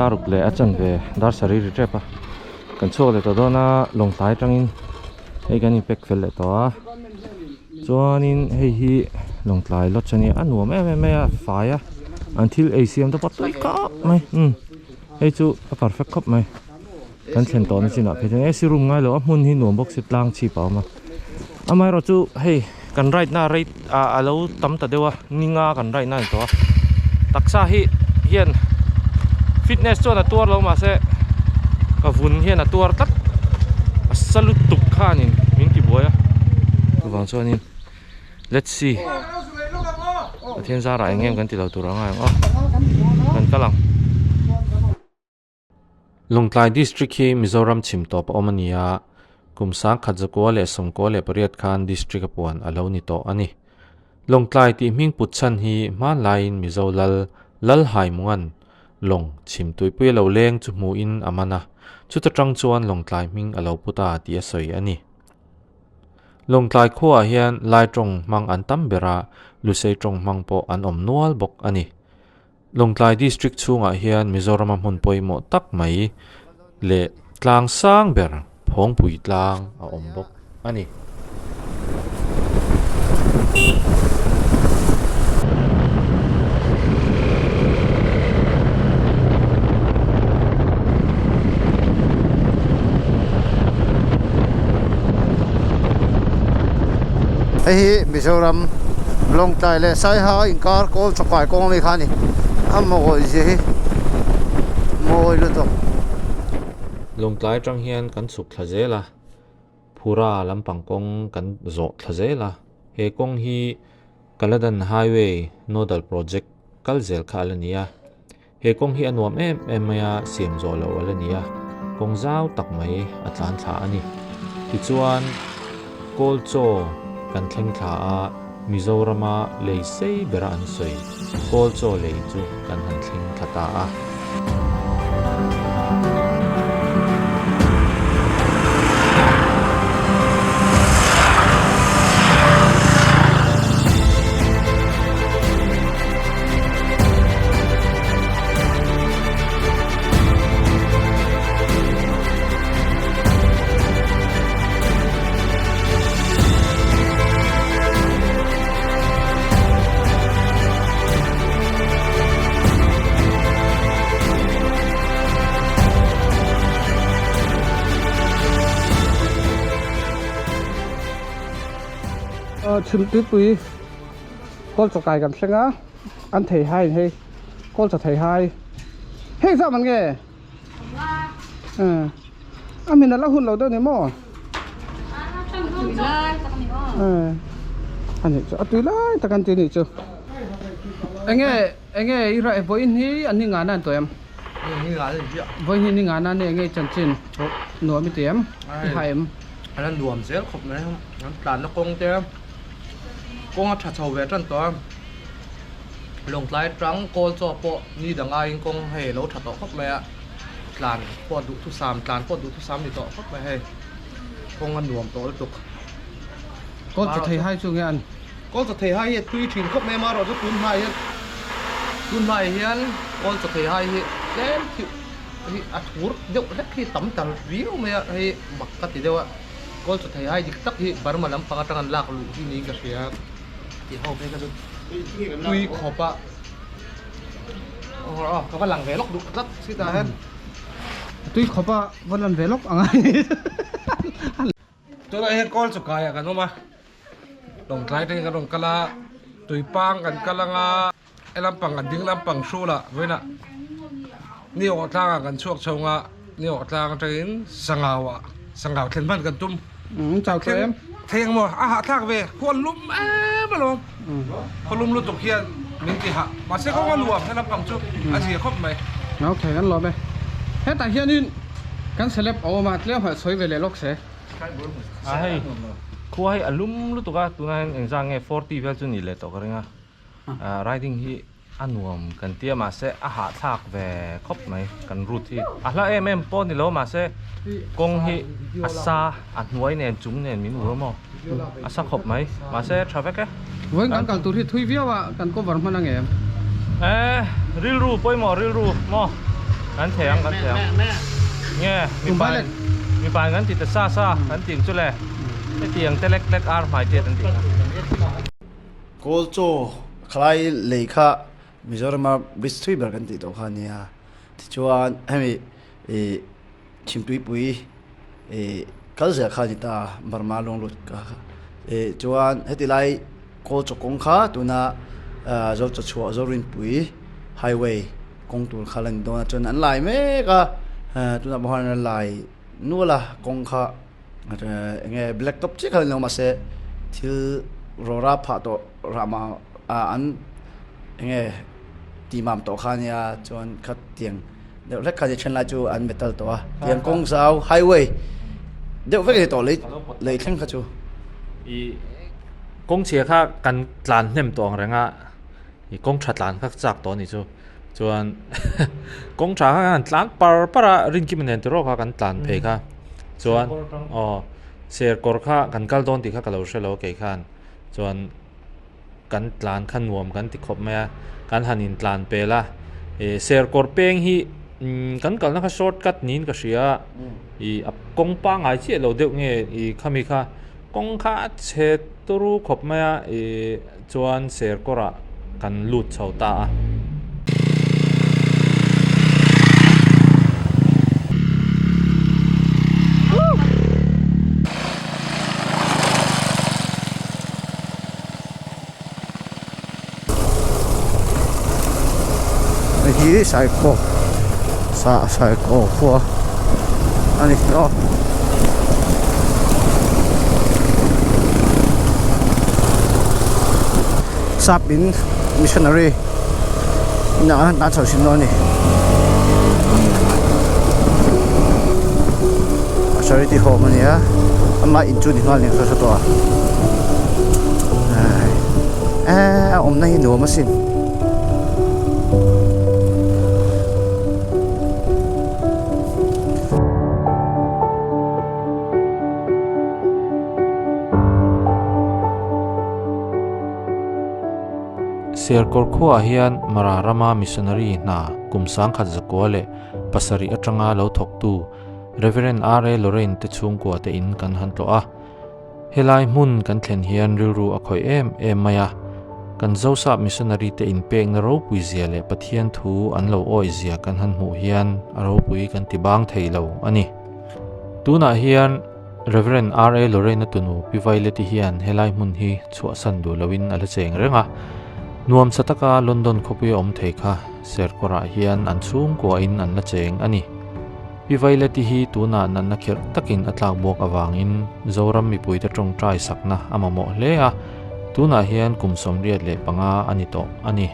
Dar ruk leh a chanve dar sarih ri tep a kan chhuak leh tawh dawn a lawngtlai atangin hei kan in pack fel leh tawh a chuanin hei hi lawngtlai lodge a nia a nuam em em mai a fai a an thil ei siam te pawh tui khawp mai umm hei chu a perfect khawp mai kan thlen tawhna chinah phei chuan ac room ngai lo a hmun hi nuam bawk si tlang chhip a awm a amaherawh chu hei kan ride na rei ah a lo tam ta deuh a ni nga kan ride na a ni tawh a taksa hi hian fitness chuan a tuar lo mahse ka vun hian a tuar tlat a sa lutuk khanin min ti buai a chuvang chuanin let's see Pathian zarah eng em kan ti lo tur ang a eng aw kan kal ang. Lawngtlai District hi Mizoram chhim tawp a awm a ni a, kum sangkhat zakua leh sawmkua leh pariat khan District a puan a lo ni tawh a ni. Lawngtlai tih hming put chhan hi hmanlaiin Mizo lal Lalhaimunga'n lawng chhim tuipui a lo leng chu hmuhin a man a, chuta tang chuan Lawngtlai hming a lo pu ta tih a sawi a ni. Lawngtlai khuaah hian Lai tawng hmang an tam ber a, Lusei tawng hmang pawh an awm nual bawk a ni. Lawngtlai District chhungah hian Mizorama hmun pawimawh tak mai leh tlang sang ber Phawngpui tlang a awm bawk a ni. Hei hi Mizoram Lawngtlai leh Saiha inkar kawl chawkai kawng ami kha a ni a mawi zia hi mawi lutuk. Lawngtlai atang hian kan chhuk thla zel a, Phura lampang kawng kan zawh thla zel a, he kawng hi Kaladan Highway Nodal Project kal zel kha a la ni a. He kawng hi a nuam em em mai a, siam zawh loh a la ni a, kawng zau tak mai a tlan thla a ni. Tichuan, Kawl chaw kan thleng thla a, Mizorama lei sei bera an sawi Kawl chaw lei chu kan han thleng thla ta a. Chhimtuipui kawl chaw kai kan thleng a an thei hai hei kawl chaw thei hai hei zah man nge a min ala hun lo deuh ni maw a nih chu a tui lai tak an ti nih chu enge enge i raih vawiin hi an ni ngana an tawh em vawiin hi ni ngana nia enge i chanchin nuam i ti em i ha em a nuam zel khawp mai an tlanna kawng te kawng a tha chho ve tan tawh a Lawngtlai atang kawl chaw pawh ni dang aiin kawng hei lo tha tawh khawp mai a tlan pawh duhthusam tlan pawh duhthusam ni tawh khawp mai hei kawng a nuam tawh lutuk. Kawl chaw thei hai chu nge an? Kawl chaw thei hai hi a tui thin khawp mai a marawh chu tun hmaiah hian tun hmaiah hian kawl chaw thei hai hi tlem theuh hi a thur deuh hlek hi tam ta viau mai a hei mak ka ti deuh a kawl chaw thei hai dik tak hi Burma lampang atang an lak luh hi niin ka hria tih ho phei kha chu tui khawp a aw ka va lang ve lawk duh tlat sitah hian tui khawp a va lan ve lawk ang a ni. Tunah hian kawl chu kaiah kan awm a, Lawngtlai atangin kan rawn kal a, Tuipang kan kal ang a, he lampang a ding lampang hrulah vawiinah ni awh tlangah kan chhuak chho ang a, ni awh tlang atangin Sangauah Sangau thlen hman kan tum. Chau tawh em? Thei ang maw? A hahthlak ve, khua lum em alawm, khua lum lutuk hian min ti hah, mahse kawng a nuam he lampang chu a zia khawp mai. Okay, kan lawm e. Hetah hianin kan celeb a awm a, tlem hmel sawi ve leh lawk se. A hei khua hi a lum lutuk a tunah hian engzah nge 40 vel chu ni leh tawh ka ring a riding hi a nuam kan tia mahse a hahthlak ve khawp mai kan route hi a hla em em pawh ni lo mahse kawng hi a sa a hnuai nen chung nen min ur maw a sa khawp mai mahse tha vek e. Vawiin kan kal tur hi thui viau a kan cover hman ang em? E rilru pawimawh rilru maw. Kan thei ang, kan thei ang. Nge, mipa mipa kan ti ta sa sa, kan ting chu le. Hetiang te lek lek ar hmai tiat an tih kha. Kawl chaw khalai lei kha Mizorama bridge thui ber kan tih tawh kha a nia. Tichuan hemi ih Chhimtuipui ih kal zel kha a ni ta Burma lunglut kha ih chuan heti lai kawl chaw kawng kha tuna ah Zochawchhuah Zorinpui highway kawng tur kha la ni dawn a chuan an lai mek a ah tunah pawh hian an lai nual a kawng kha eng nge black top chiah kha a ni lo mahse thil rawra phah tawh rah mah ah an eng nge tih mam tawh kha a nia chuan khatiang deuh hlek kha ni then lai chu an metal tawh a tiang kawng zau highway deuh vek a ni tawh lei lei thleng kha chu. Ih kawng chhia kha kan tlan hnem tawh ang reng a ih kawng tha tlan kha chak tawh a ni chu chuan kawng tha kha kan tlan par par a Rinkima nen tiraw kha kan tlan phei kha chuan aw serkawr kha kan kal dawn tih kha ka lo hre lo kei khan chuan. Kan tlan kha nuam kan ti khawp mai a, kan han in tlan pel a, ih serkawr peng hi umm kan kalna kha short cut niin ka hria a, ih a kawng pangngai chiah lo deuh nge ih khami kha kawng kha a chhe turu khawp mai a, ih chuan serkawrah kan lut chho ta a. Hei hi saikhaw sa saikhaw khua a ni aw. Sap in missionary inah an tan chho thin dawn a ni. Charity home a ni a amah in chu ni nghal ni hre hre tawh a eh a awmna hi nuam asin. Serkawr khuaah hian Mara rama missionary hna kum sangkhat zakua leh pasarih atanga lo thawktu Rev. R. A. Lorraine te chhungkua te in kan han tlawh a. Helai hmun kan thlen hian rilru a khawih em em mai a. Kan Zosap missionary te inpekna ropui zia leh Pathian thu an lo awih zia kan han hmuh hian a ropui kan ti bang thei lo a ni. Tunah hian Rev. R. A. Lorraine-a tunu Pi Violet-i hian helai hmun hi chhuahsan duh loin a la cheng reng a. Nuamsa taka London khawpui a awm thei kha Serkawrah hian an chhungkuain an la cheng a ni. Pi Vaileti hi tunah natna kherh takin a tlak buak avangin Zoram mipuite tawngtai sakna a mamawh hle a, tunah hian kum 75 a ni tawh a ni.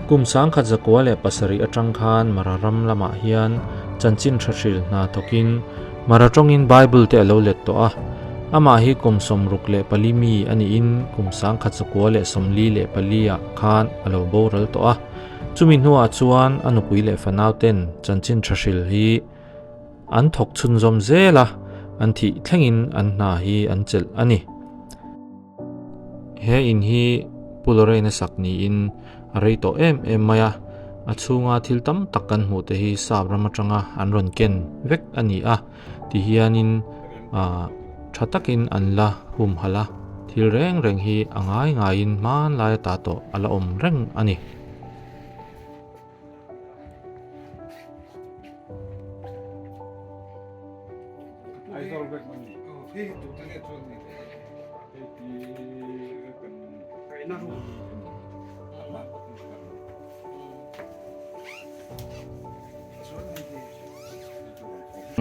Kum 1917 atang khan Mara ram lamah hian chanchin tha hril hna thawkin Mara tawngin Bible te a lo let tawh a, amah hi kum 64 mi a niin kum 1944 ah khan a lo boral tawh a. Chumi hnuah chuan a nupui leh fanau ten chanchin tha hril hi an thawk chhunzawm zel a, an thih thlengin an hna hi an chelh a ni. He in hi Pu Lorraine-a sak niin a rei tawh em em mai a, a chhunga thil tam tak kan hmuh te hi sap ram atanga an rawn ken vek a ni a, tihianin ah tha takin an la humhalh a, thil reng reng hi a ngai ngaiin hmanlai ata tawh a la awm reng a ni.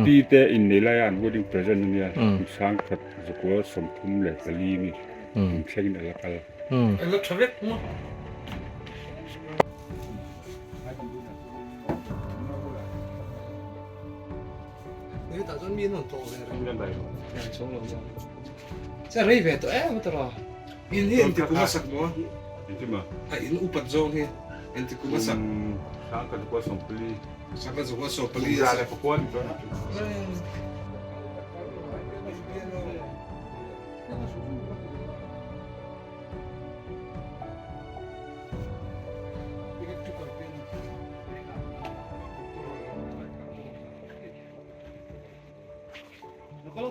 Pi te innei laia an wedding present a nia, kum 1934 mi kum thlengin a la kal. A la tha vek maw? In hi engti kum a sak maw? A in upat zawng hi engti kum a sak? 1944 a sak. An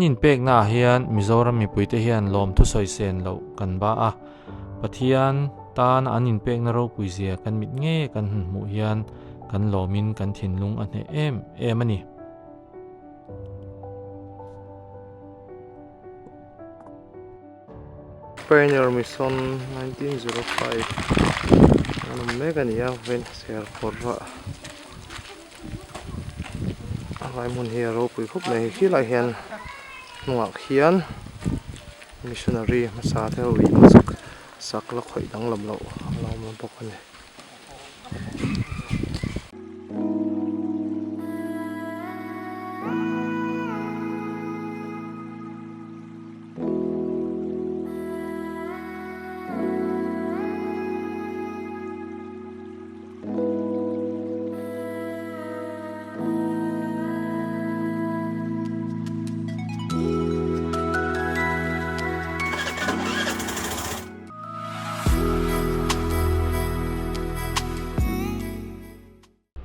inpeknaah hian Mizoram mipuite hian lawmthu sawi sen loh kan ba a, Pathian tan an inpekna ropui zia kan mit ngei kan han hmuh hian kan lawmin kan thinlung a hneh em em a ni. Pioneer Mission 1905 an awm mek a ni a Venser kawrah a lai hmun hi a ropui khawp mai khilaiah hian hnungah khian missionary hmasa te ho in sak la khawih danglam loh a lo awm bawk a ni.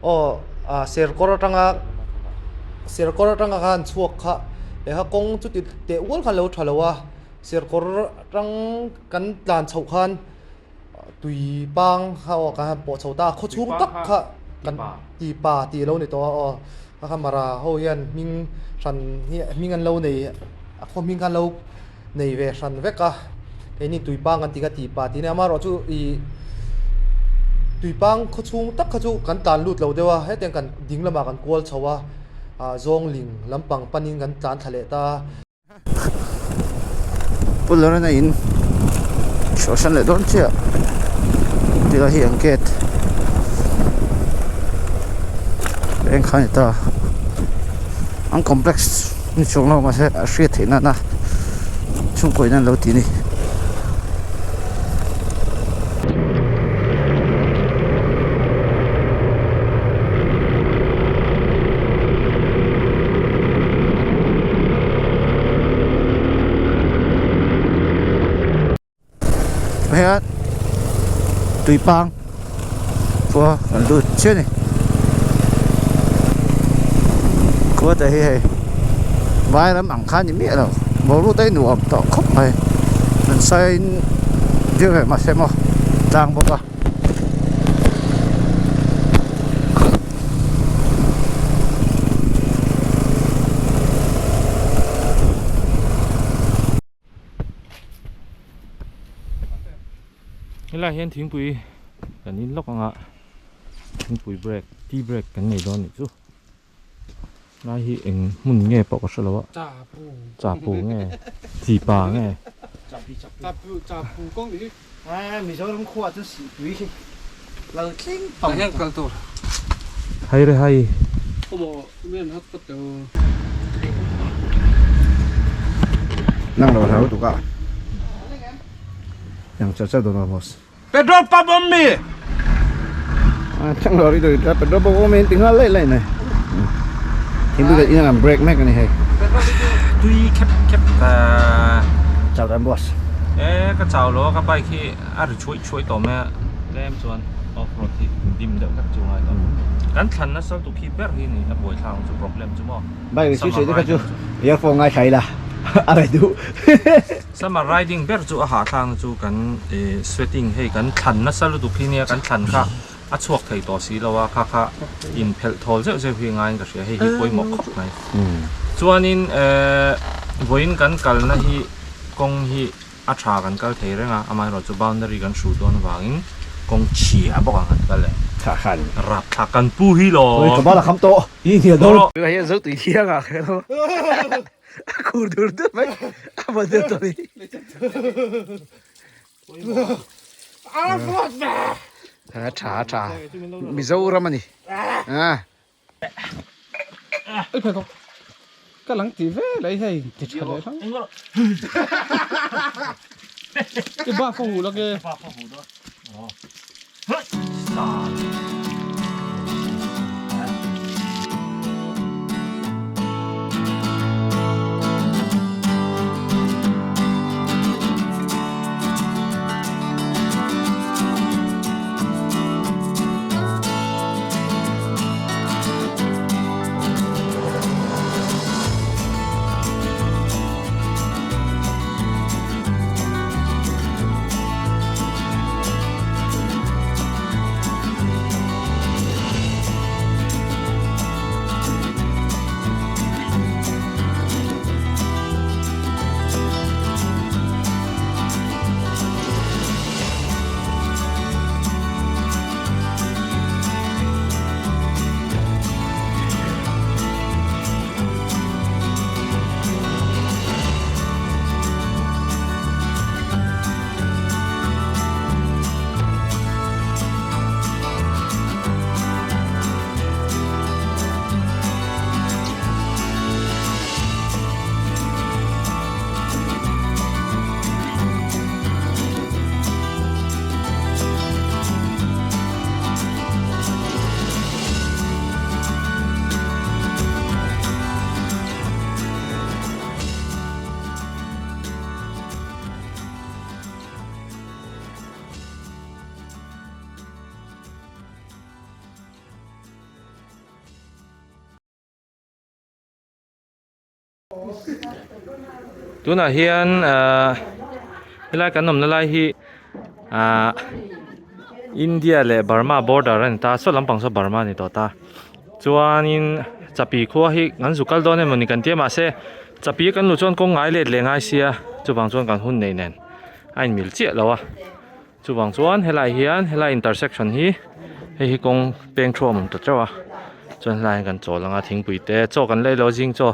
Aw ah serkawr atanga serkawr atanga khan chhuak kha lehkha kawng chuti teh ual khan lo tha lo a serkawr atang kan tlan chhoh khan tui pang kha aw kan han pawh chho ta a khaw chhung tak kha kan tipa tih a lo ni tawh a aw kha kha mara ho hian hming hran hi hming an lo nei a khaw hming kha an lo nei ve hran vek a keini tui pang kan tih kha tipa tih a nia amaherawhchu ih tui pang khaw chhung tak kha chu kan tlan lut lo deuh a hetiang kan ding lamah kan kual chho a ah zawngling lampang panin kan tlan thla leh ta a. Pu Lorena in chhuahsan leh dawn chiah tilai hi an gate eng kha a ni ta an complex ni chuang lo mahse a hriat theih nana chhungkaw in an lo ti a ni. Hian tui pang khua kan lut chiah a ni khua te hi hei vai ram ang kha a ni miah lo boruak te hi nuam tawh khawp mai an sain viau ve mahse maw tlang bawk a. Helaiah hian thingpui kan in lawk anga thingpui break tea break kan nei dawn anih chu lai hi eng hmun nge pawh ka hre lo a chapu nge chipa nge Mizoram khua chu sihpui hi lo thleng pang tawh. Hai re hai. Nang lo hlau tuk a. Yang char char dawn a boss. Petrol pump awm mi? A chang lo ri doi ta petrol pump awm in ti nghal laih laih mai. Thingpui kan in ang break mek a ni hei. Tui khep khep ta. Chau tan boss. E ka chau lo a ka bike hi a ri chhuai chhuai tawh mai a tlem chuan off road hi dim deuh hlek chu ngai lo. Kan thlan nasa lutuk hi ber hi ni a buaithlak ang chu problem chu maw. Bike ri chhui chhui te kha chu earphone ngaithla ila a reh duh. Summer riding ber chu a hahthlak na chu kan sweating hei kan thlan nasa lutuk hi nia kan thlan kha a chhuak thei tawh si lo a kha kha in phelh thawl zeuh zeuh hi ngaiin ka hria hei hi pawimawh khawp mai chuanin vawiin kan kalna hi kawng hi a tha kan kal thei reng a amaherawhchu boundary kan hruh dawn avangin kawng chhia bawk ang kan kal e rapthlak kan pu hi lawm. Ka bal a kham tawh i hnial dawn. Tunah hian zo tui thiang ah kher a. A khur dur dur mai a va deuh tawh ni. A tha a tha Mizoram a ni. Ui phei kawk ka lang ti ve leh hei ti tha leh hlauh. I ba khaw hu lake. Ba khaw hu dawn. Tunah hian ahh helai kan awmna lai hi ahh India leh Burma border a ni ta saw lampang saw Burma a ni tawh ta chuanin chapi khua hi kan zu kal dawn emawni kan tia mahse chapi a kan luh chuan kawng ngai let leh ngai sia chuvang chuan kan hun nei nen a inmil chiah lo a chuvang chuan helai hian helai intersection hi hei hi kawng peng thuam a awm ta teuh a chuan helai hian kan chawl ang a thingpui te chaw kan lei lo a zing chaw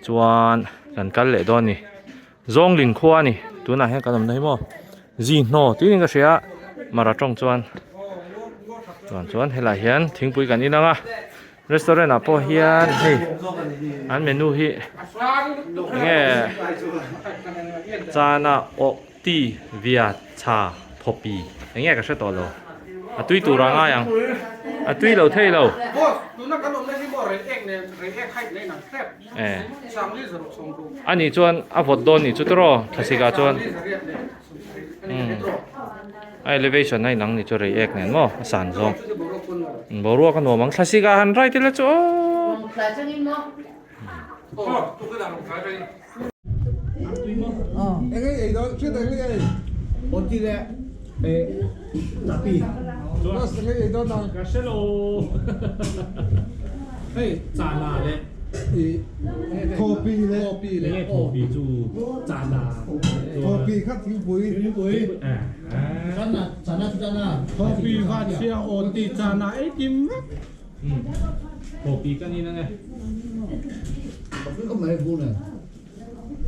chuan kan kal leh dawn a ni Zawngling khua a ni tunah hian kan awmna hi maw Zihnaw tiin ka hria a Mara tawng chuan chuan chuan helaiah hian thingpui kan in ang a restaurant ah pawh hian hei an menu hi enge chana awh ti via cha thawpi enge ka hre tawh lo a tui tur a ngai ang a tui lo thei lo. Eh. Ani chuan a vawt dawn ni chu tiraw thlasik ah chuan umm a elevation a inang ni chu rei ek nen maw a san zawng boruak a nuam ang thlasik ah han ride ila chu aww.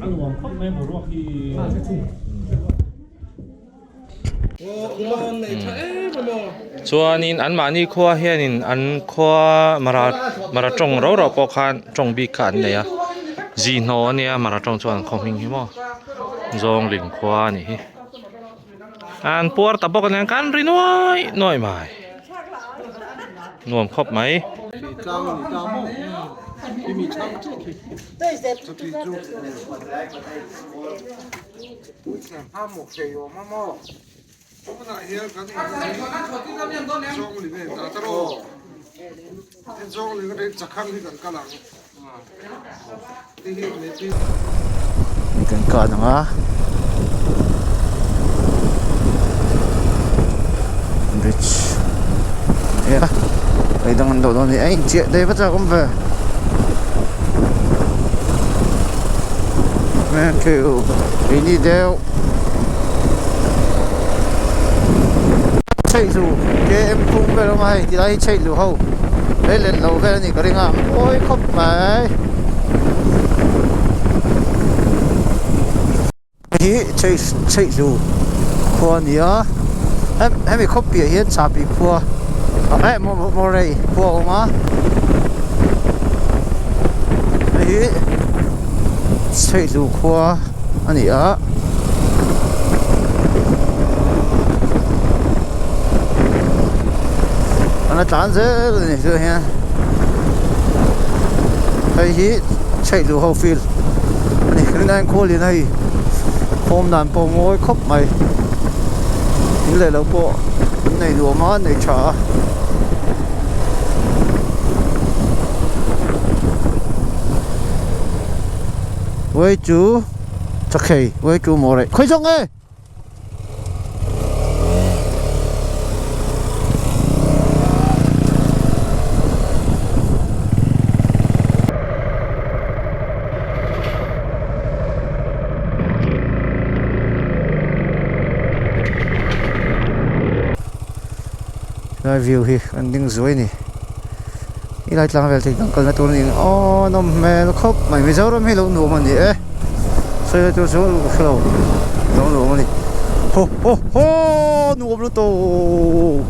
A nuam khawp mai boruak hi. Chuanin anmahni khua hianin an khua mara mara tawng rau rau pawh khan tawng bik kha an nei a Zihnaw a nia mara tawng chuan an khaw hming hi maw Zawngling khua a nih hi an puar ta bawk a nia kan ri nuai nuai mai. Nuam khawp mai. Kan kah ang a bridge a nia lei dang an dawh dawn a ni a inchiah daih vat a awm ve keini deuh chheih lu km phung vel a awm a hei tilai hi chheih lu ho lei let lo vel a nih ka ring a mawi khawp mai hei hi chheih chheih lu khua a ni a hemi khawp piah hian chahbi khua eh mawrei khua a awm a hei hi chheih lu khua a ni a. An la tlan zel a ni chuan hian hei hi chheih duh ho field a ni rinai khawl in hei khawm dan pawh mawi khawp mai in leh lo pawh an nei nuam a an nei tha a. Way chu Chakhei way chu maw reh khawi zawk nge? Lai view hi an ding zuai a ni i lai tlang vel te hi kan kalna tur a ni aw nawm hmel khawp mai Mizoram hi lo nuam a ni e sawi lai tur chu ka hre lo lo nuam a ni haw haw haw nuam lutuk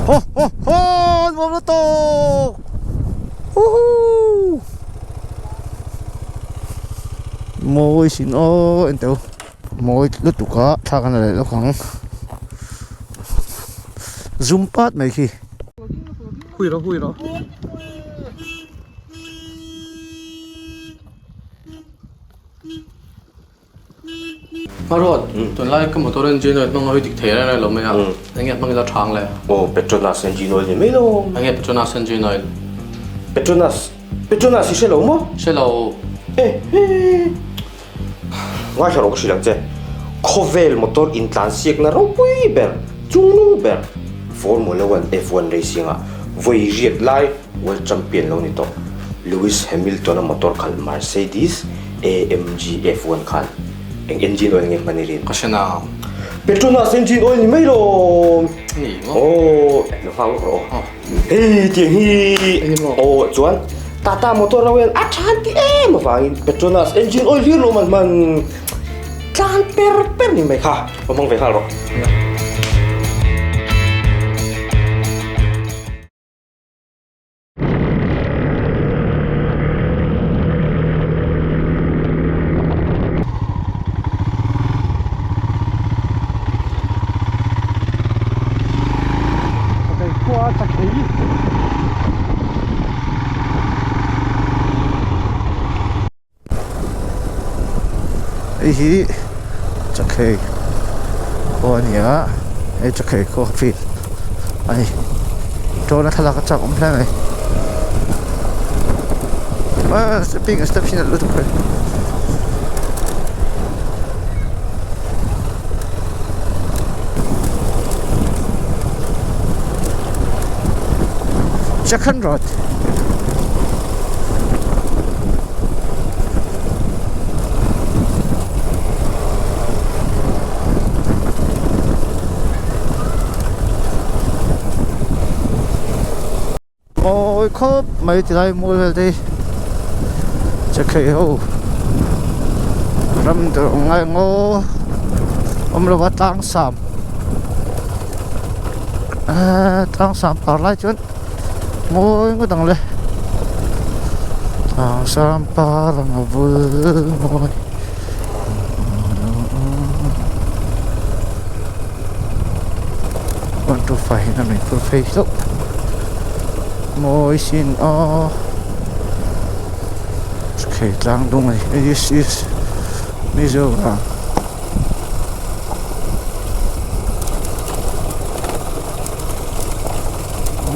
haw haw haw nuam lutuk huhuu mawi sin aw enteu mawi lutuk a thlak an la leh lawk ang. Zum pat mai khi. Hui rawh hui rawh. Hmaruat, tunlai ka motor engine oil hmang a dik thei reng reng lo mai a, enge hmang ila thang le? Aw, Petronas engine oil ni mai lo. Enge Petronas engine oil? Petronas, Petronas i hre lo maw? Hre lo. Ehe! Ngaithla rawh ka hrilh ang che. Khawvel motor intlansiakna ropui ber, chungnung ber Formula One F1 racing-ah vawi riat lai World Champion lo ni tawh Lewis Hamilton-a motor khalh Mercedes AMG F1 khan eng engine oil nge hman i rin? Ka hre na. Petronas engine oil ni mai lo. Ni maw? Aw, lo nghak lawk rawh aw. Hei tiang hi aw chuan Tata motor ho hian a than ti em avangin Petronas engine oil hlir lo man hman tlan per per ni mai kha va hmang ve nghal rawh. Hei hi chakhei khua a ni a hei chakhei khua field a ni drone a thlalak a chak awm hle mai aaa stepping step hi nalh lutuk mai. Second road. Mawi khawp mai tilai mual vel te hi chakhei ho ram tur awm ngai ang aw awm lova tlang sam eee tlang sam par lai chuan mawi ngawt ang le tlang sam par ang a vul mawi. One two five hian a rawn inphur phei hlauh mawi sin a khei tlang dung a ni this is Mizoram.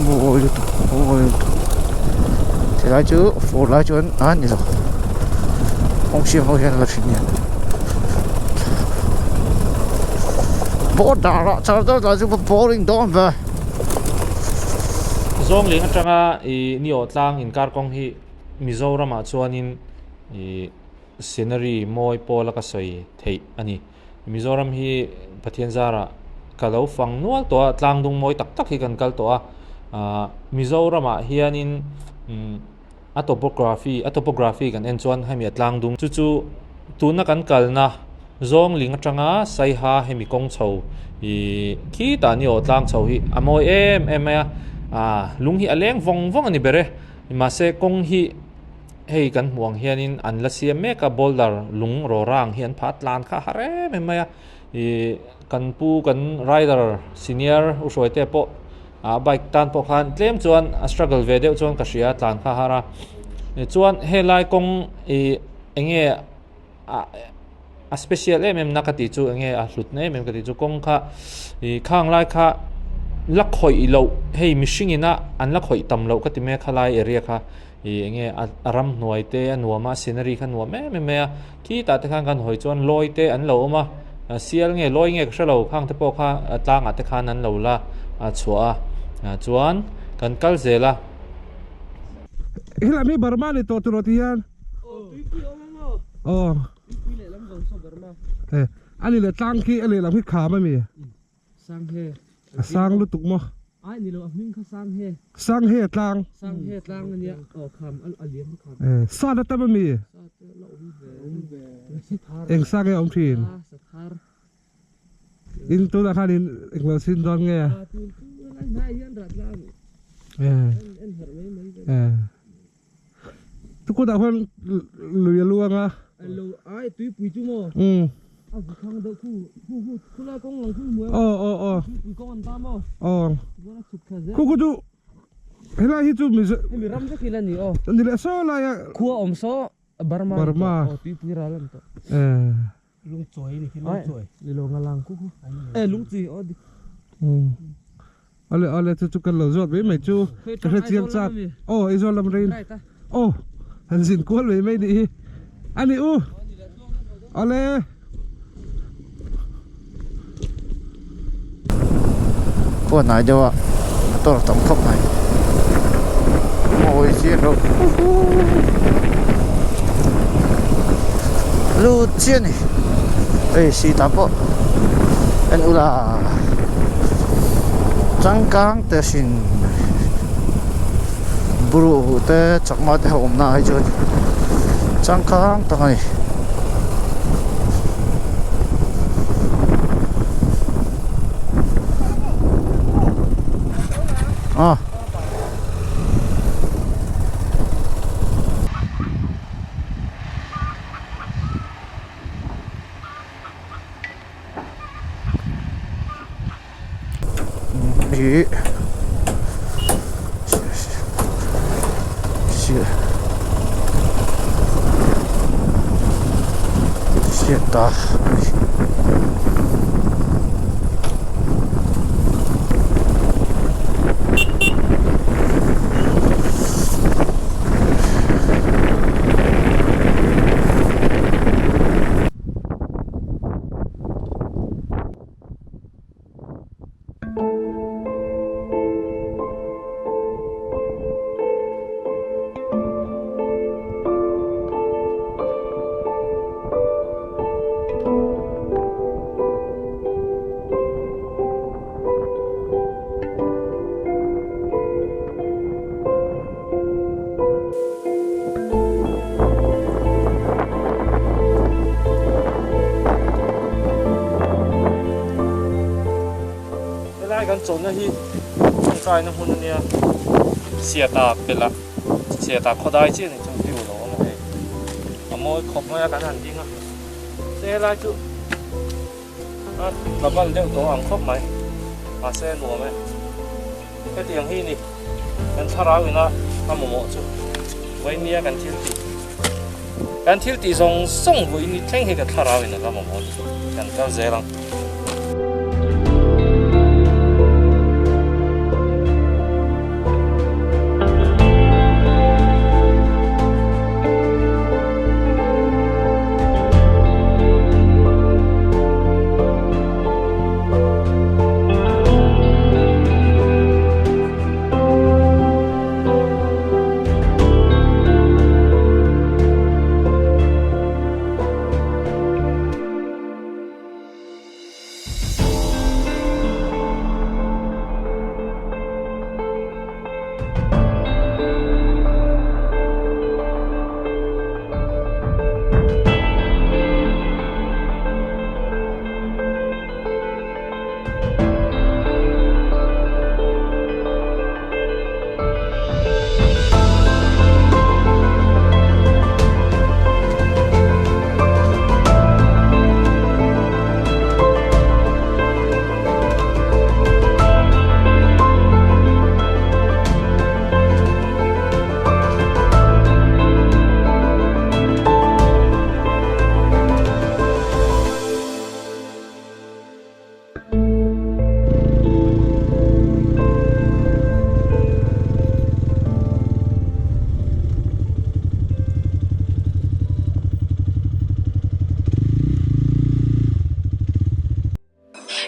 Mawi lutuk mawi lutuk tilai chu fur lai chuan a ni lo kawng siam ho hian a la thin nia border ah char deuh lah chu va boring dawn ve. Zawngling atanga ih ni awh tlang inkar kawng hi Mizoram ah chuanin ih scenery mawi pawla ka sawi theih a ni. Mizoram hi Pathian zarah ka lo fang nual tawh a, tlang dung mawi tak tak hi kan kal tawh a. Ahh Mizoramah hianin umm a topography a topography kan en chuan hemi a tlang dung chu chu tuna kan kalna Zawngling atanga Saiha hemi kawng chho ih khitah ni aw tlang chho hi a mawi em em mai a, ahh lung hi a leng vawng vawng a ni ber e. Mahse kawng hi. Hei kan hmuh ang hianin an la siam mek a, boulder lung rawra ang hi an phah tlan kha a har em em mai a. Ih kan pu kan rider senior u Hruaite pawh ah bike tan pawh khan tlem chuan a struggle ve deuh chuan ka hria tlan kha a har a. Chuan helai kawng ih eng nge ah a special em em na ka tih chu eng nge a hlut na em em ka tih chu kawng kha ih khang lai kha la khawih loh hei mihring ina an la khawih tam loh ka ti mai a khalai area kha ih eng nge a ramhnuai te a nuam a scenery kha nuam em em mai a khitah te khan kan hawi chuan lawi te an lo awm a sial nge lawi nge ka hre lo khang te pawh kha tlangah te khan an lo la chhuah a chuan kan kal zel a. Helai mi Burma ni tawh tur aw ti hian. Aw. Eh, ani leh tlang khi a lehlam khi kham ami. Sanghe. A sang lutuk maw? Ai ni lo a hming kha Sanghe. Sanghe tlang. Sanghe tlang ania. Aw kham a liam kha kham. Eh, sat a tam ami. Sat la awm ve. Awm ve. Sathar. Eng sa nge awm thin? Sathar. In tunah khan in englo sin dawn nge? A tun chu lai hnaiah hian rat la ang. Eh. En harh mai mai ve. Eh. Tukutah khuan lui a luang a. Lo ai tuipui chu maw? Umm. A zu thang deuh khu khu khu khulai kawng lang khu hmu em? Aw aw aw. Tuipui kawng an ta maw? Aw. Chuan a chhuk thla zel. Khu khu chu helai hi chu Mizo. Hemi ram vek hi la ni aw. Ni leh saw lai a. Khua awm saw Burma. Burma. Aw tuipui ral an tawh. Eh. Lungchawi ni khi lungchawi. Ni lo nga lang khu khu. Eh lungchi aw dik. Umm. Ale ale chu chu kan lo zawt mai mai chu ka hre chiang chak. Aw Aizawl lam rein. Aw han zin kual mai mai nih hi. Ani u. Awle. Khua hnai deuh a motor tam khawp mai mawi chian reuh lut chiah a ni hei sitah pawh en ula changkang te hrin buru te chakma te ho awmna ah hi chuan changkang tak a ni. Ah. Ih hriat a Helai kan chawlhna hi tawngtaina hmun a nia, Siata pelh a, Siata khawdai chiah ni chu view lo awm a hei, a mawi khawp mai a kan han ding a, se helai chu a tla bal deuh tawh ang khawp mai, mahse a nuam e. Hetiang hi ni kan thlarau ina a mamawh chu Vainia kan thil tih kan thil tih zawng zawng vawiin thleng hi kan thlarau ina la mamawh a ni kan kal zel ang.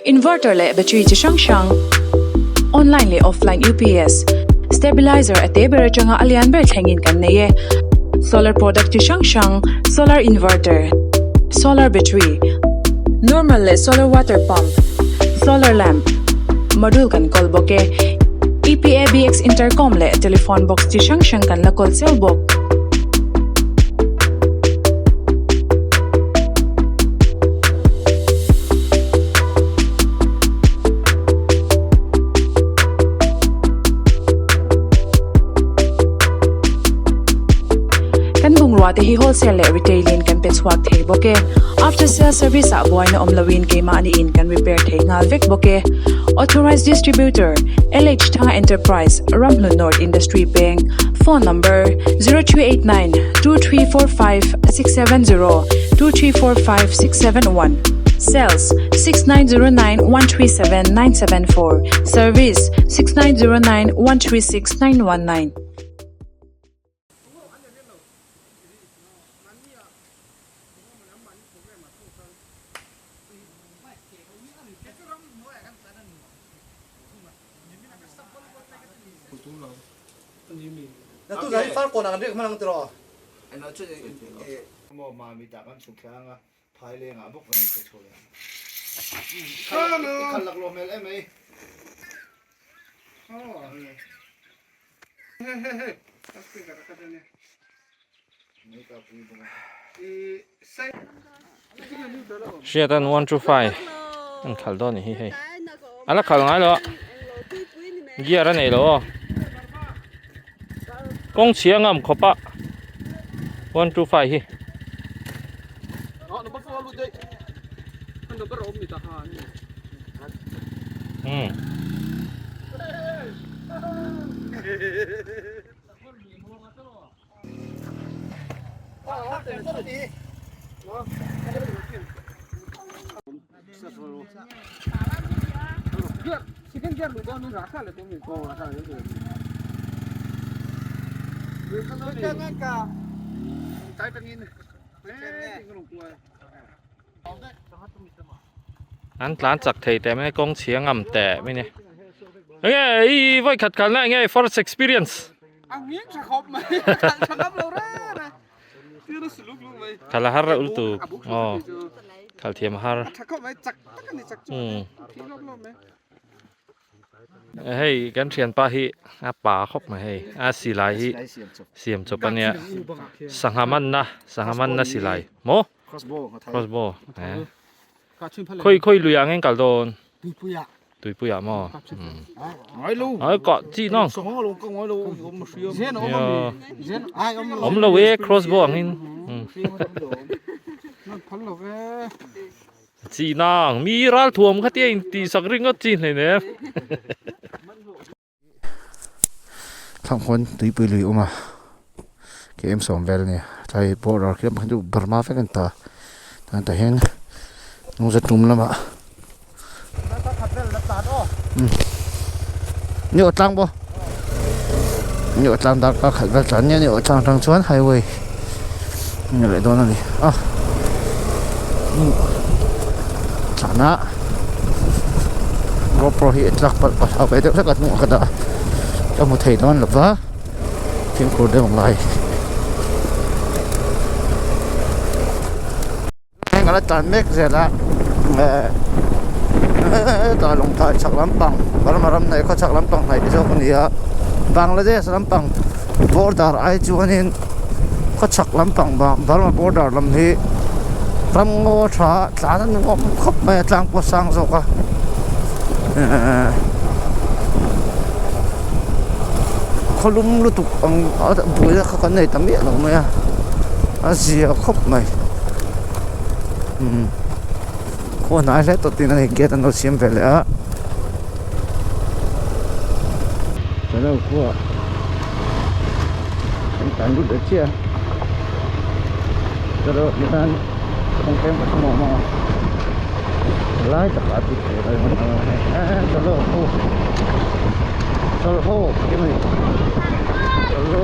Inverter leh battery chi hrang hrang, online leh offline UPS, stabilizer a te ber atanga a lian ber thlengin kan nei e. Solar product chi hrang hrang, solar inverter, solar battery, normal leh solar water pump, solar lamp, module kan kawl bawk e. EPABX intercom leh telephone box chi hrang hrang kan la kawl cheu bawk. Kan bungrua te hi wholesale leh retail in kan pe chhuak thei bawk e. After sale service ah buaina awm loin keimahni in kan repair thei nghal vek bawk e. Authorized Distributor, LH Thanga Enterprise, Ramhlun North Industry Peng, Phone number, 0289 2345 670, 2345 671, Sales, 6909 137 974, Service, 6909 136 919. Hriat an 1 2 5 an khalh dawn a ni hi hei a la khalh ngai lo a gear a nei lo aw kawng chhia ngam khawp a 1 2 5 hi. Hmm. An tlan chak thei teh mai kawng chhia ngam teh mai ni. Enge i vawi khat khalna enge first experience. Khalh a har reuh lutuk aw khalh thiam a har. Hei kan thianpa hi a pa khawp mai hei a silai hi siam chawp a nia sangha manna sangha manna silai maw crossbow khawi khawi lui ah nge kal dawn tuipui ah maw ai kah chi nang awm lo e crossbow angin Chi nang, mi ral thuam kha tia in tih sak ringawt chi hlein em. Thlanghawn tuipui lui awm a, KM sawm vel a ni a, tlai border khi lamah khian chu Burma vek a ni ta, chuan tah hian lungza tum lamah ni aw tlang bawk ni aw tlang darkar khat vel tlan nia ni aw tlang atang chuan highway a ni leh dawn a ni a tlan a gopro hi a tlak palh palh a ve deuh hlek a hnungah ka dah a ka hmu thei dawn lo va fimkhur deuh a ngai. Heng ala tlan mek zel a hetah lawngtlai chhak lampang Burma ram hnaih khaw chhak lampang hnaih zawk a ni a Bangladesh lampang border ai chuanin khaw chhak lampang Burma border lam hi ram ngaw tha tlan a nuam khawp mai a tlang pawh a sang zawk a ehh khaw lum lutuk ang a buaina kha kan nei ta miah lo mai a a zia khawp mai. Khaw hnai hle tawh tin a ni gate an lo siam ve leh a. Chalo khua an tlan lut leh chiah a chalo ah hian kawng tlem ka hre mawh mawh a lai takah a dik tur a ni chalo khu chawlhhaw tih a ni chalo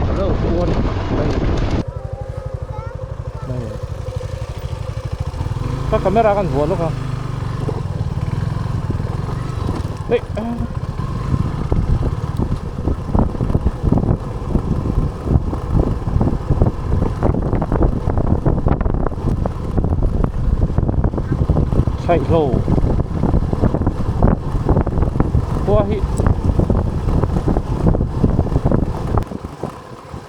chalo khu a ni. Ka camera kan vuah lawk a hei chhaihlo khua hi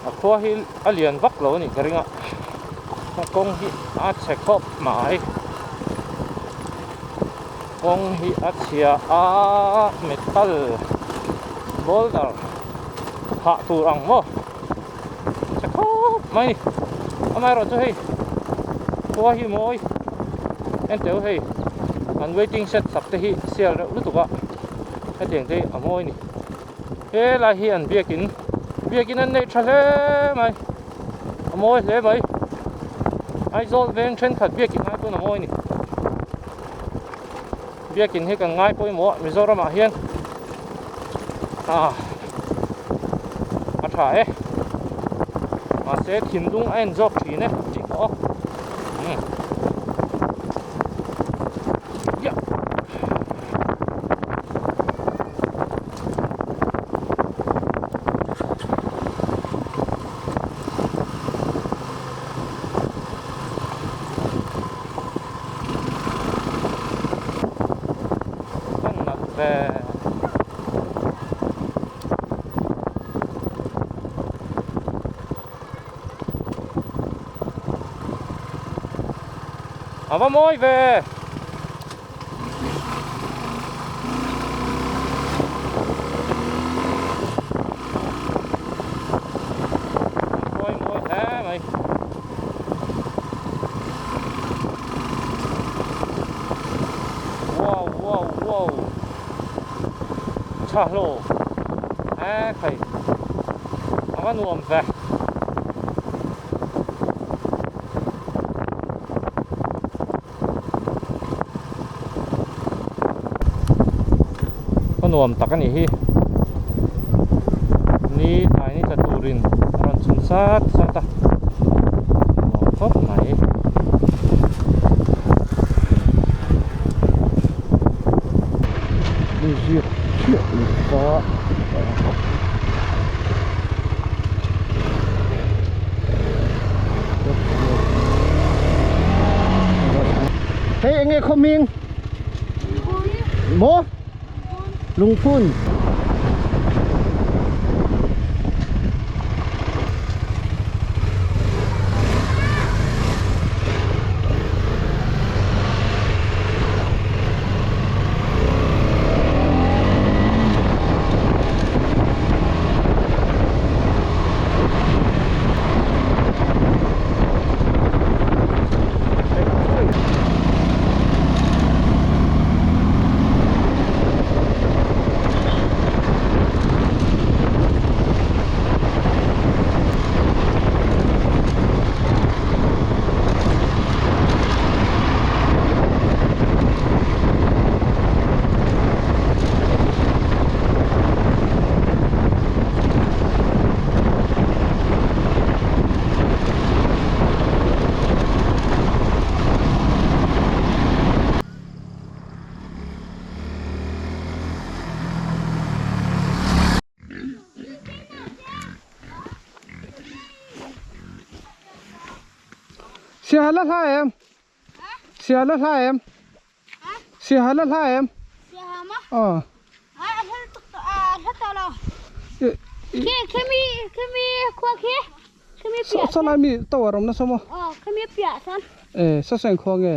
a khua hi a lian vak lo a nih ka ring a a kawng hi a chhe khawp mai kawng hi a chhia a metal boulder phah tur ang maw chhe khawp mai amaherawhchu hei khua hi mawi enteu hei an waiting shed sak te hi sial reuh lutuk a hetiang te hi a mawi a ni. Helai hi an biakin biakin an neih tha hle mai a mawi hle mai Aizawl veng thenkhat biakin ai pawn a mawi a ni biakin hi kan ngai pawimawh a Mizoram ah hian ah a tha e mahse thinlung a en zawk thin e tih kha aw umm. ve. A va mawi ve. Mawi mawi hle mai. Wow wow wow. Tha hlawh. E khai. A va nuam ve. Khaw nuam tak a nih hi ni tlai ni tla turin a rawn chhun sat sat a nuam khawp mai. Hei enge khaw hming? Maw? Lungphun. Siaha la hla em? Siaha la hla em? Siaha la hla em? Siaha ma? Aw. Ai a hla tuk a hla tawh lo. Khi khimi khimi khua khi khimi piah. Saw lai mi tower awm nasa maw? Aw khimi piah sawn. E saw saw engkhua nge?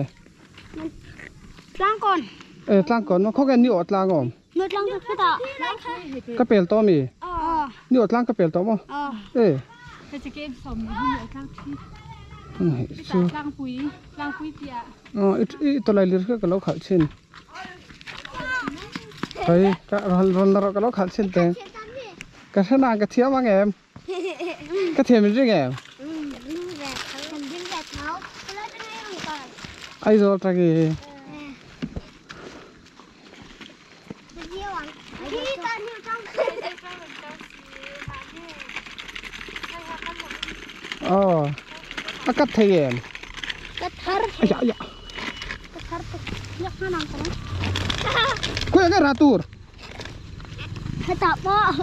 Tlangkawn. E tlangkawn maw khaw nge ni aw tlang awm? Ni tlang chu khutah. Ka pel tawh mi? Aw. Ni aw tlang ka pel tawh maw? Aw. E. Hei chu kem sawm ni hi ni aw tlang thi. Chu. Tlangpui tlangpui piah. Aw i tawlai lir kha ka lo khalh chin. Hei ka rawn rawn la rawh ka lo khalh chin teng. Ka hre nang ka thiam ang em? Ka thiam in ring em? Aizawl tang i. Aw a kat thei em? Kat har. Aya aya. Kat har tuk. Yak na nang kan. Khawi ah ra tur? Heta pawh.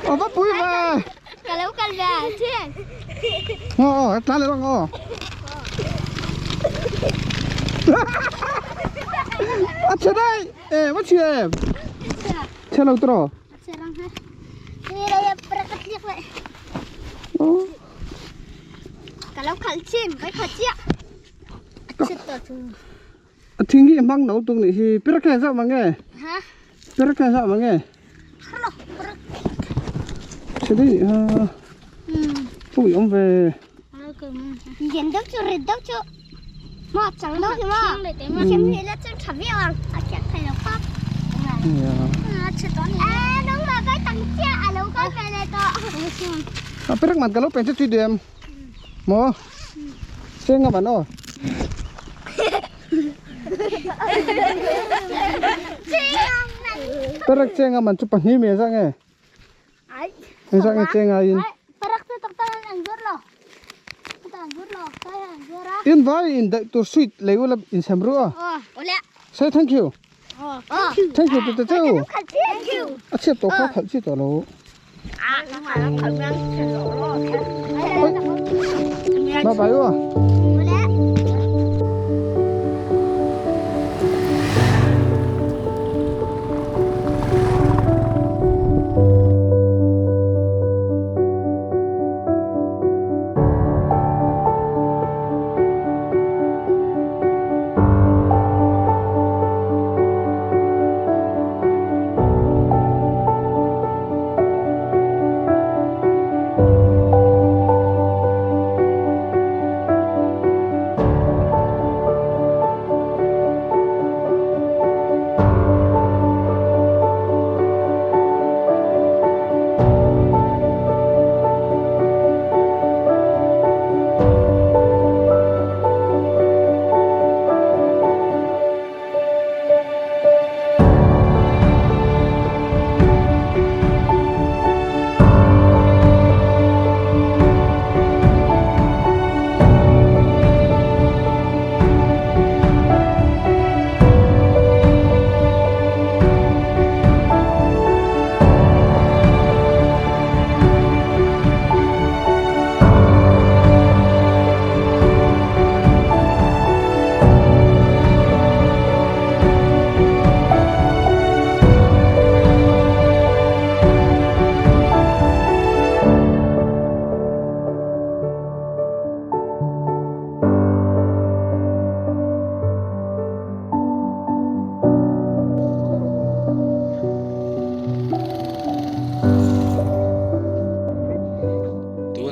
Aw va pui ve. Ka lo kal ve chian. Aw aw tlan leh bawk aw. A chhe daih e va chhia em? Chhe lo tawh. A chhe rang he. Hei đây prak a tliak leh. Ka lo kal chin vai kha chiah. A chhe tawh chu. A thing hi hmang no tuk nih hi pir khe zauh mang nge? Ha? Pir khe zauh mang nge? Halo, pir. Chhe daih nih ha. Pui awm ve. Lian deuh chu rit deuh chu maw chang deuh hi maw Khiam hi la chu tha viau ang a khiak thei lo khawp. A chhe tawh ni. A nang mah kai tang chiah a lo kal ve leh tawh. A perek man ka lo pen chu tui duh em? Maw? Seng a man aw. Perek cheng a man chu pahnih mi zah nge? Eng zah nge cheng aiin? In vai in daih tur sweet lei ula in sem ruh a. Say thank you. Thank you ti ta cheu. A chhiat tawh kha khalh chi tawh lo. Bye bye u.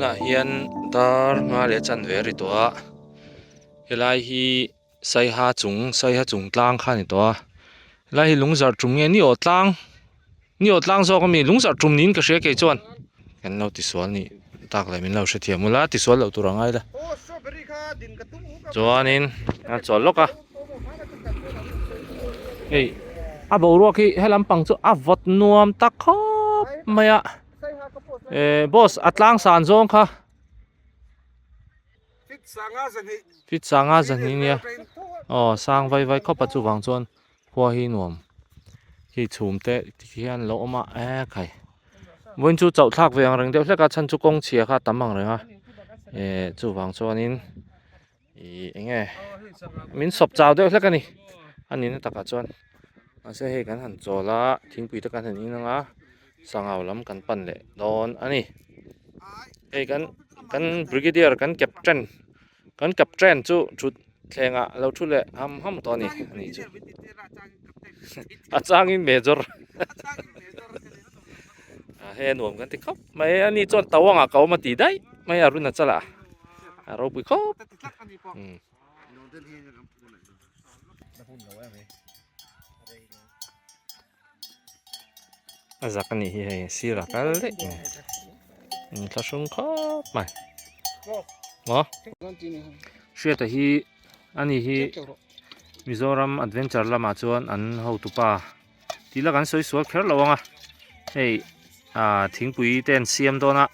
Tunah hian dar nga leh chanve a ri tawh a helai hi saiha chung saiha chung tlang kha a ni tawh a helai hi lungzarh tum nge ni aw tlang ni aw tlang zawk ami lungzarh tum niin ka hria kei chuan kan lo tisual nih tak leh min lo hrethiam ula tisual loh tur a ngai la chuanin a chawl lawk a hei a boruak hi he lampang chu a vawt nuam tak khawp mai a eh boss a tlang san zawng kha fit sanga zahnih nia aw sang vai vai khawp a chuvang chuan khua hi nuam khi chhum te tikhian lo awm a e khai vawiin chu chauh thlak ve ang reng deuh hlek a chhan chu kawng chhia kha a tam ang reng a eh chuvang chuanin ih eng nge min sawp chau deuh hlek a ni a nihna takah chuan mahse hei kan han chawl a thingpui te kan han in ang a sangau lam kan pan leh dawn a ni hei kan kan brigadier kan captain kan captain chu thut thlengah lo thu leh ham ham tawh a ni a ni chu a changin major hei a nuam kan ti khawp mai a ni chuan tau angah ka awm a ti daih mai a run a chala a ropui khawp a zak a nih hi hei sir a kal daih mai in thlahrung khawp mai maw hriata hi ani hi Mizoram adventure lamah chuan an hotupa tih la kan sawi sual kher lo ang a hei ah thingpui te an siam dawn a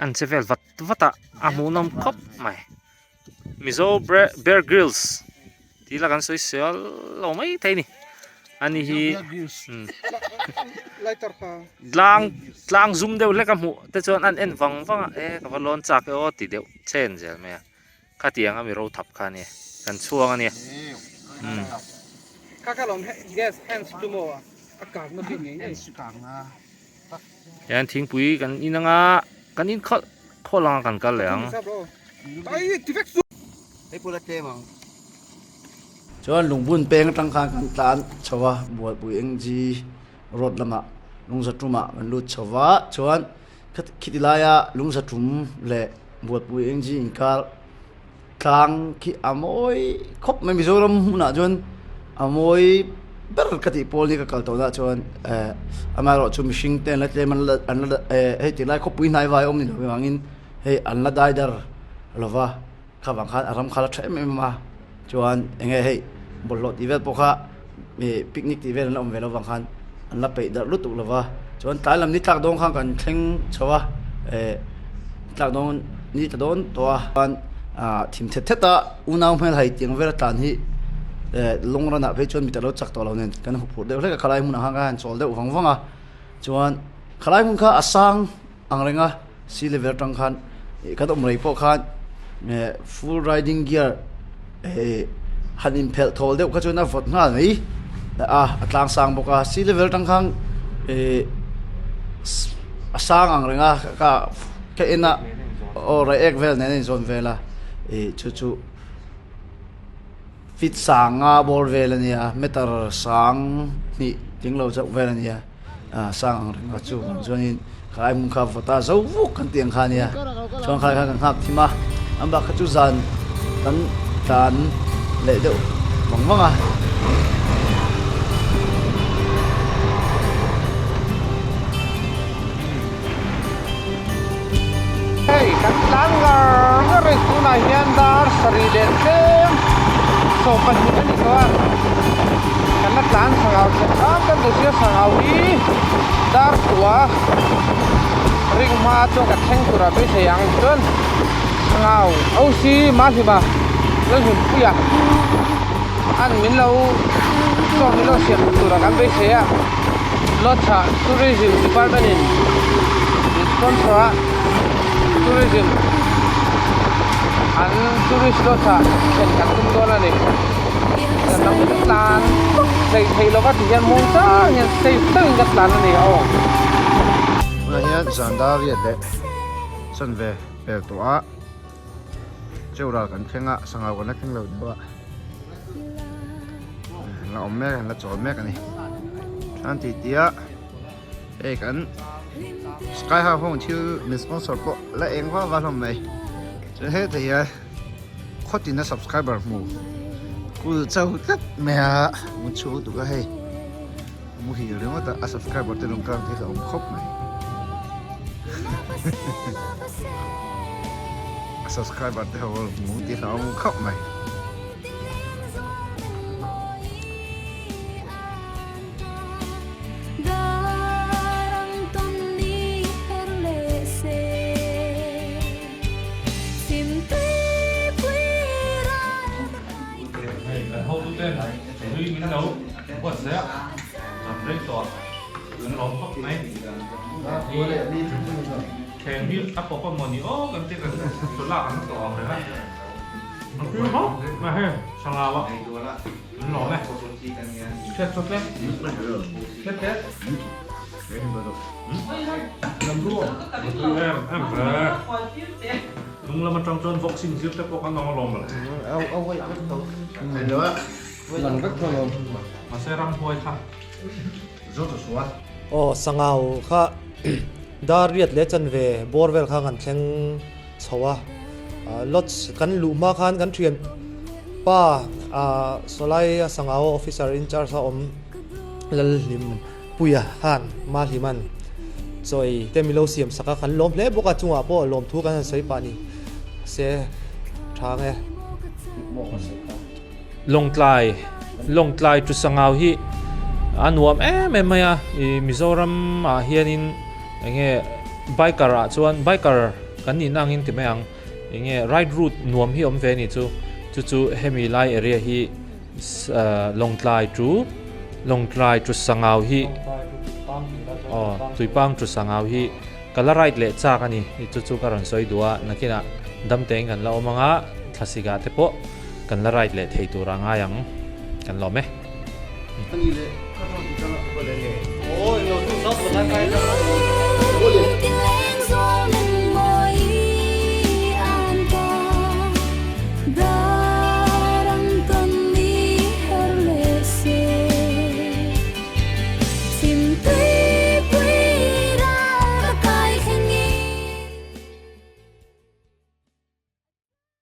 an che vel vat vat a a hmuhnawm khawp mai Mizo Bear Grylls tih la kan sawi sual lo mai thei a ni ani hi tlang tlang zum deuh hlek a hmuh te chuan an en vang vang a e ka va lawn chak e aw ti deuh chen zel mai a. Khatiang a mi ro thap kha ania kan chhuang ania umm. Hian thingpui kan in anga kan in khawlh khawlh anga kan kal leh ang. Chuan lungbun peng atang khan kan tlan chho a Bualpui NG road lamah Lungzaṭumah kan lut chho va chuan Khiti laia lungzaṭum leh Bualpui NG inkar tlang khi a mawi khawp mai Mizoram hmunah chuan a mawi ber ka tih pawl hi ka kal tawhna chuan eh amaherawh chu mihring te an la tlem an la an la eh hei ti lai khawpui hnai vai awm ni lo vangin hei an la dai dar lova kha vang khan a ram kha la tha em em a chuan eng nge hei bawlhhlawh tih vel pawh kha ih picnic tih vel an la awm ve lo vang khan an la peih darh lutuk lo va chuan tlai lam ni tlak dawn khan kan thleng chho a eh tlak dawn ni tla dawn tawh a chuan ah thim thet thet a unau hmel hai tiang vel a tlan hi eh lawng run ah phei chuan mi ta lo chak tawh lo nen kan huphurh deuh hlek a khalai hmunah khan ka han chawl deuh vang vang a chuan khalai hmun kha a sang ang reng a. Sea level atang khan ih kan awm rei pawh khan eh full riding gear eh han inphelh thawl deuh kha chuan a vawt nghal mai a a tlang sang bawk a sea level atang khan eh a sang ang reng a ka ka en a aw rei ek vel nen a inzawn vel a ih chu chu feet sanga bawr vel a nia meter sang hnih tling lo chauh vel a nia. ah sang ang reng a chu vang chuanin khalai hmun kha vawt a zo vuk kan tih ang kha ania chuan khalai khan kan nghak thim a an bak kha chu zan kan tlan leh deuh vang vang a. Hei kan tlan ngar ngar a tunah hian dar sarih leh tlem 12 a ni tawh a kan la tlan sangau thlen hram kan duh sia sangau hi dar kua ring hma chuan ka thleng tur a beisei ang chuan sangau OC Mahlima Lalhimpuia an min lo chaw min lo siam tur a kan beisei a Lodge ah Tourism Department in min sponsor a Tourism an tourist lodge ah thlen kan tum dawn a ni kan ram chu tlan hleih theih lova ti hian muang chang hian safe deuhin ka tlan a ni aw. Tunah hian zan dar riat leh chanve pel tawh a cheural kan thleng a sangau kan la thleng lo deuh a. La awm mek a la chawl mek a ni chuan tih tih a hei kan. Sky High ho thil min sponsor pawh la eng vak vak hlawm mai chuan hetah hian khawtina subscriber hmu kul chau tlat mai a mu chhung lutuk a hei muhil ringawt a a subscriber te rawn kang te hi a awm khawp mai a subscriber te ho a rawn hmu tih hi a awm khawp mai. Kan hotute hlui min lo buatsaih a, kan rei tawh a, kan lawm khawp mai. Thleng hi a pawp a maw ni aw kan ti kan chawlak an tawh ang reng a. A tui khawp mai hei sangau a. An lawm e. Hriat chu tlem. Hriat tlem. Tui em em ve. Hnung lam atang chuan boxing zir te pawh kan awm alawm mawle. Lang vek tho alawm. Mahse ramhuai kha. Aw sangau kha dar riat leh chanve bawr vel kha kan thleng chho a, lodge kan luh hma khan kan thian pa sawlai a sangau officer in charge a awm Lalhlim Puia khan Mahliman chawi te milo siam sak a kan lawm hle bawk a chungah pawh lawmthu kan han sawi pah ni se tha ang e. Lawngtlai Lawngtlai chu sangau hi a nuam em em mai a ih Mizoram ah hianin enge biker ah chuan biker kan nihna angin ti mai ang enge ride route nuam hi awm ve a ni chu chu chu hemi lai area hi Lawngtlai chu Lawngtlai chu sangau hi aw Tuipang chu sangau hi ka la ride leh chak a ni chu chu ka rawn sawi duh a nakinah damteng kan la awm anga thlasik ah te pawh kan la ride leh thei tur a ngai ang kan lawm e.